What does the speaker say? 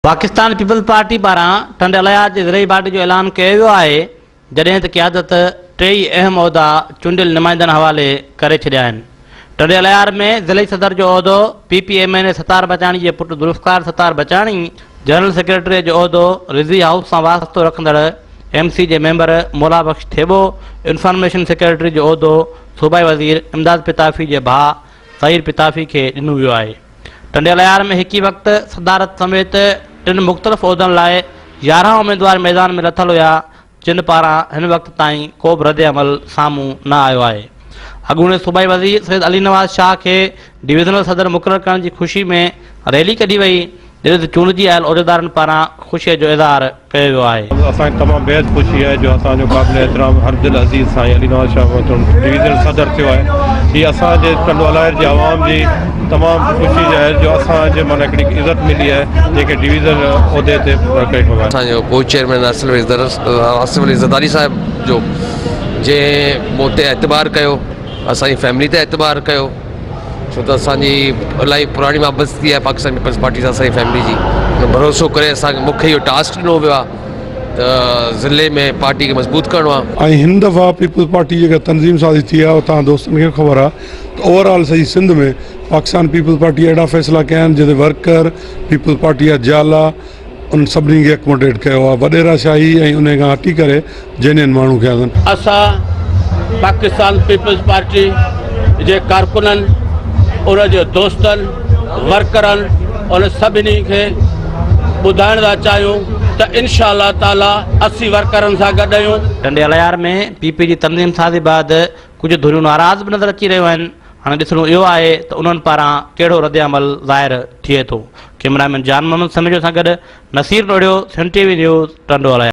Pakistan peoples party پاران ٽنڊي الهيار جي زرعي باڊي جو اعلان ڪيو ويو آهي، جڏهن ته قيادت ٽيئي اهم عهدا چونڊيل نمائندن حوالي ڪري ڇڏيا آهن. ٽنڊي الهيار ۾ ضلعي صدر جو عهدو P P M N A Sattar Bachani جي پٽ ذوالفقار ستار بچاڻي، جنرل سيڪريٽريء جو عهدو رضوي هائوس سان واسطو رکندڙ ايم سي جي ميمبر مولا بخش ٿيٻو، انفارميشن سيڪريٽري جو عهدو صوبائي وزير امداد پتافي جي ڀاء ظهير پتافي کي ڏنو ويو آهي. ٽنڊي الهيار ۾ هڪ ئي وقت صدارت سميت ٽن مختلف عهدن لاء 11 اميدوار ميدان ۾ لٿل هيا جن پاران هن وقت تائين ڪو به ردعمل سامهون نه آيو آهي. اڳوڻي صوبائي وزير سيد علي نواز شاهه کي ڊويزنل صدر مقرر ڪرڻ جي خوشي ۾ ريلي ڪڍي وئي. جڏهن ته چونڊجي آيل عهديدارن پاران خوشيء جو اظهار ڪيو ويو آهي. اسان کي تمام بيحد خوشي آهي جو اسان جو قابل احترام هر دل عزيز سائين علي نواز شاهه محترم ڊويزنل صدر ٿيو آهي هي اسان جي ٽنڊو الهيار جي عوام جي تمام خوشي جو آهي جو اسان جي معنيٰ هڪڙي عزت ملي آهي جنهن کي ڊويزنل عهدي تي رکيو آهي. اسان جو ڪو چيئرمين آصف علي زرداري صاحب جو جنهن مون تي اعتبار ڪيو اسان جي فيملي تي اعتبار ڪيو ڇو ته اسان جي الاهي پراڻي وابستگي آهي پاڪستان پيپلز پارٽي سان اسان جي فيملي جي ان ڀروسو ڪري اسان کي مونکي اهو ٽاسڪ ڏنو ويو آهي ته ضلعي ۾ پارٽي کي مضبوط ڪرڻو آهي. ۽ هن دفعا پيپلز پارٽي جيڪا تنظيم سازي ٿي آهي اتان دوستن کي به خبر آهي ته اوور آل سڄي سنڌ ۾ پاڪستان پيپلز پارٽي اهڙا فيصلا ڪيا آهن جتي ورڪر پيپلز پارٽي جا جيالا انهن سڀني کي اڪموڊيٽ ڪيو آهي وڏيرا شاهي ۽ انهي کان هٽي ڪري جينين ماڻهو کي آندن. اسان پاڪستان پيپلز پارٽي جي ڪارڪنن، ان جي دوستن، ورڪرن ان سڀني کي ٻڌائڻ ٿا چاهيون ته انشاء الله تعالي اسين ورڪرن سان گڏ آهيون. ٽنڊي الهيار ۾ پي پي جي تنظيم سازي بعد ڪجهه ڌريون ناراض به نظر اچي رهيون آهن، هاڻي ڏسڻو اهو آهي ته انهن پاران ڪهڙو ردعمل ظاهر ٿئي ٿو. ڪئميرا مين جان محمد سميجو سان گڏ Naseer Nohrio, Sindh T V news, Tando Allahyar.